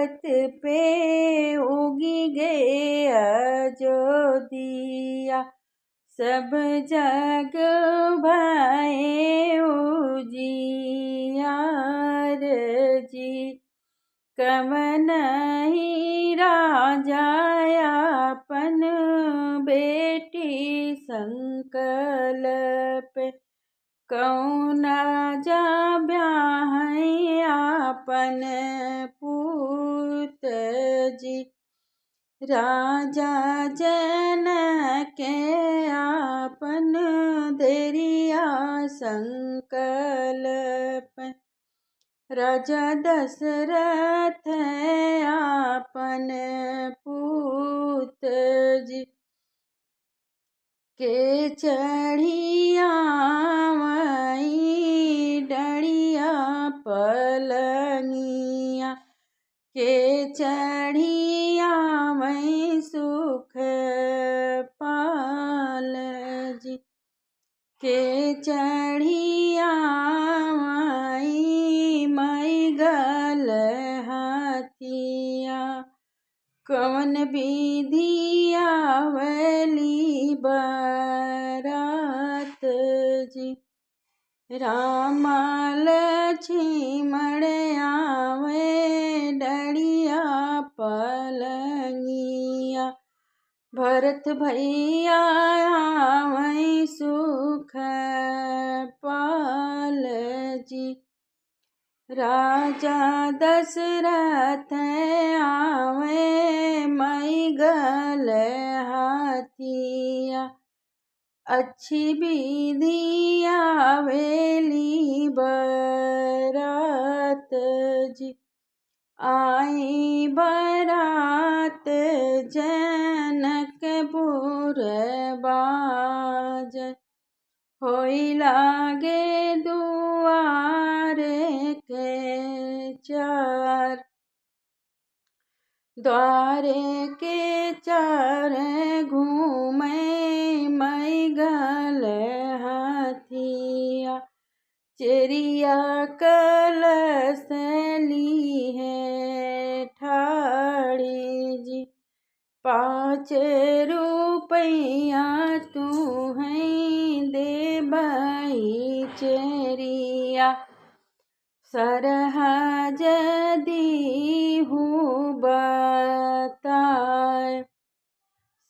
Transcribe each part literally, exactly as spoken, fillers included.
पे उगि गए अजोदिया, सब जग भए उजियार जी। कवन ही राजा आपन बेटी संकल्प, कौन राजा ब्याहै आपन पूत जी। राजा जनक आपन देरिया संकल्प, राजा दशरथ आपन पूत जी। के चढ़िया वही डढ़िया पलंगिया, के चढ़िया वही सुख पाल जी। के चढ़िया वही मई गल हथिया, कवन विधि आवेली बरात जी। रामा लक्ष्मण आवे डढ़िया पलंगिया, भरत भैया आवे सुख पाल जी। राजा दशरथ आवे मई गल हथिया, अच्छी विधि आवेली बरात जी। आई बरात जनकपुर बाज, होई लागे दुआर के चार। द्वार के चार घूमे मई गल हथिया, चेरिया कलश लीहे ठाढ़ी जी। पाँच रुपया तुहैं देबई चेरिया, सरहज दीहू बताए।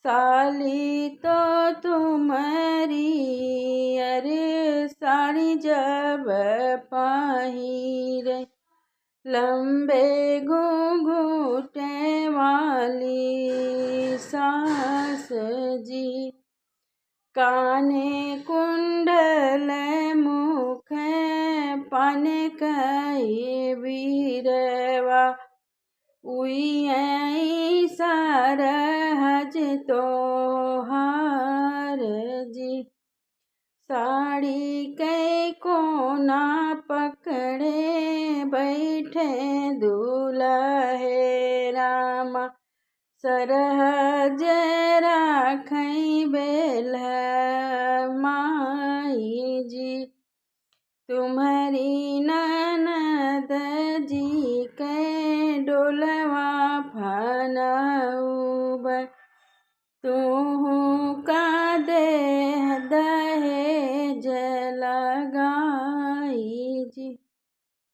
साली तो तुम्हरी अरे साड़ी जब पहिरे, लंबे घूंघूटे वाली सास जी। काने कुंडल मुख पान कई बीरवा, उइयै सरहज तोहार जी। साड़ी के कोना पकड़े बैठे दुलहे रामा, सरहज राखै बेल्ह माई जी। तुम्हरी ननद जी के डोलवा फना